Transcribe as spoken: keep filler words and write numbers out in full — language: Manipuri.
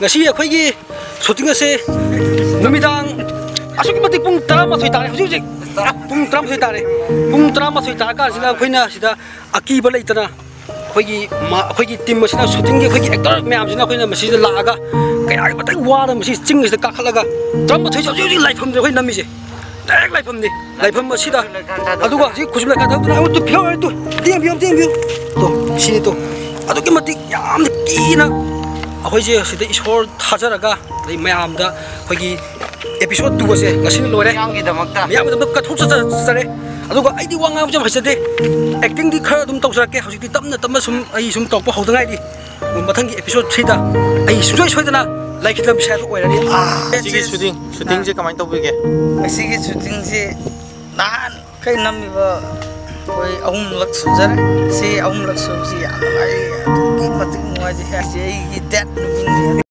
ꯉꯁꯤ ꯑꯩꯈꯣꯏꯒꯤ ꯁꯨꯇꯤꯡ ꯑꯁꯦ ꯅꯨꯃꯤꯗꯥꯡ ꯑꯁꯨꯛꯀꯤ ꯃꯇꯤꯛ ꯄꯨꯡ ꯇꯔꯥꯃꯥꯊꯣꯏ ꯇꯥꯔꯦ꯫ ꯍꯧꯖꯤꯛ ꯍꯧꯖꯤꯛ ꯄꯨꯡ ꯇꯔꯥꯃꯥꯊꯣꯏ ꯇꯥꯔꯦ꯫ ꯄꯨꯡ ꯇꯔꯥꯃꯥꯊꯣꯏ ꯇꯥꯔꯀꯥꯟꯁꯤꯗ ꯑꯩꯈꯣꯏꯅ ꯁꯤꯗ ꯑꯀꯤꯕ ꯂꯩꯇꯅ ꯑꯩꯈꯣꯏꯒꯤ ꯃꯥ-, ꯑꯩꯈꯣꯏꯒꯤ ꯇꯤꯝ ꯑꯁꯤꯅ, ꯁꯨꯇꯤꯡꯒꯤ ꯑꯩꯈꯣꯏꯒꯤ ꯑꯦꯛꯇꯔ ꯃꯌꯥꯝꯁꯤꯅ ꯑꯩꯈꯣꯏꯅ ꯃꯁꯤꯗ ꯂꯥꯛꯑꯒ ꯀꯌꯥꯒꯤ ꯃꯇꯤꯛ ꯋꯥꯅ ꯃꯁꯤ ꯆꯤꯡ ꯑꯁꯤꯗ ꯀꯥꯈꯠꯂꯒ ꯇꯔꯥꯃꯥꯊꯣꯏꯁꯦ ꯍꯧꯖꯤꯛ ꯍꯧꯖꯤꯛ ꯂꯥꯏꯐꯝꯁꯦ ꯑꯩꯈꯣꯏ ꯅꯝꯃꯤꯁꯦ꯫ ꯗꯥꯏꯔꯦꯛ ꯂꯥꯏꯐꯝꯅꯤ꯫ ꯂꯥꯏꯐꯝ ꯑꯁꯤꯗ꯫ ꯑꯗꯨꯒ ꯍꯧꯖꯤꯛ ꯈꯨꯠꯁꯨ ꯂꯩꯈꯥ ꯊꯧꯗꯨꯅ ꯑꯩꯉꯣꯟꯗ ꯇꯨ ꯐꯤꯌꯣꯔ ꯇꯨ ꯇꯦꯡꯕꯤꯌꯨ, ꯇꯦꯡꯕꯤꯌꯨ꯫ ꯇꯣ, ꯁꯤꯅꯤ ꯇꯣ꯫ ꯑꯗꯨꯛꯀꯤ ꯃꯇꯤꯛ ꯌꯥꯝꯅ ꯀꯤꯅ ꯑꯩꯈꯣꯏꯁꯦ ꯁꯤꯗ ꯏꯁꯣꯔ ꯊꯥꯖꯔꯒ ꯑꯗꯩ ꯃꯌꯥꯝꯗ ꯑꯩꯈꯣꯏꯒꯤ episode two ꯑꯁꯦ ꯉꯁꯤꯅ ꯂꯣꯏꯔꯦ꯫ ꯃꯌꯥꯝꯒꯤꯗꯃꯛꯇ꯫ ꯃꯌꯥꯝꯒꯤꯗꯃꯛꯇ ꯀꯠꯊꯣꯛꯆ-, ꯆꯠꯆꯔꯦ꯫ ꯑꯗꯨꯒ ꯑꯩꯗꯤ ꯋꯥ ꯉꯥꯡꯕꯁꯦ ꯌꯥꯝ ꯍꯩꯖꯗꯦ꯫ Acting ꯗꯤ ꯈꯔ ꯑꯗꯨꯝ ꯇꯧꯖꯔꯛꯀꯦ꯫ ꯍꯧꯖꯤꯛꯇꯤ ꯇꯞꯅ ꯇꯞꯅ ꯁꯨꯝ ꯑꯩ ꯁꯨꯝ ꯇꯧꯔꯛꯄ ꯍꯧꯗ ꯉꯥꯏꯔꯤ꯫ ꯃꯊꯪꯒꯤ episode three ꯗ ꯑꯩ ꯁꯨꯡꯁꯣꯏ ꯁꯣꯏꯗꯅ ꯂꯥꯏꯈꯤꯗꯝ ꯁꯥꯏꯗ ꯑꯣꯏꯔꯅꯤ꯫ ꯑꯥ꯫ ꯁꯤꯒꯤ shooting, shooting ꯁꯦ ꯀꯃꯥꯏꯅ ꯇꯧꯕꯤꯒꯦ? ꯉꯁꯤꯒꯤ shooting ꯁꯤ ꯅꯍꯥꯟ ꯈꯩ ꯅꯝꯃꯤꯕ ꯑꯩꯈꯣꯏ ꯑꯍꯨꯝꯂꯛ ꯁꯨꯖꯔꯦ꯫ ꯁꯤ ꯑꯍꯨꯝꯂꯛ ꯁꯨꯕꯁꯤ ꯌꯥꯝ ꯅꯨꯡꯉꯥꯏ, ꯑꯗꯨꯛꯀꯤ ꯃꯇꯤꯛ ꯅꯨꯡꯉꯥꯏꯖꯩ꯫ ꯁꯤ ꯑꯩꯒꯤ date ꯅꯨꯃꯤꯠꯅꯤ꯫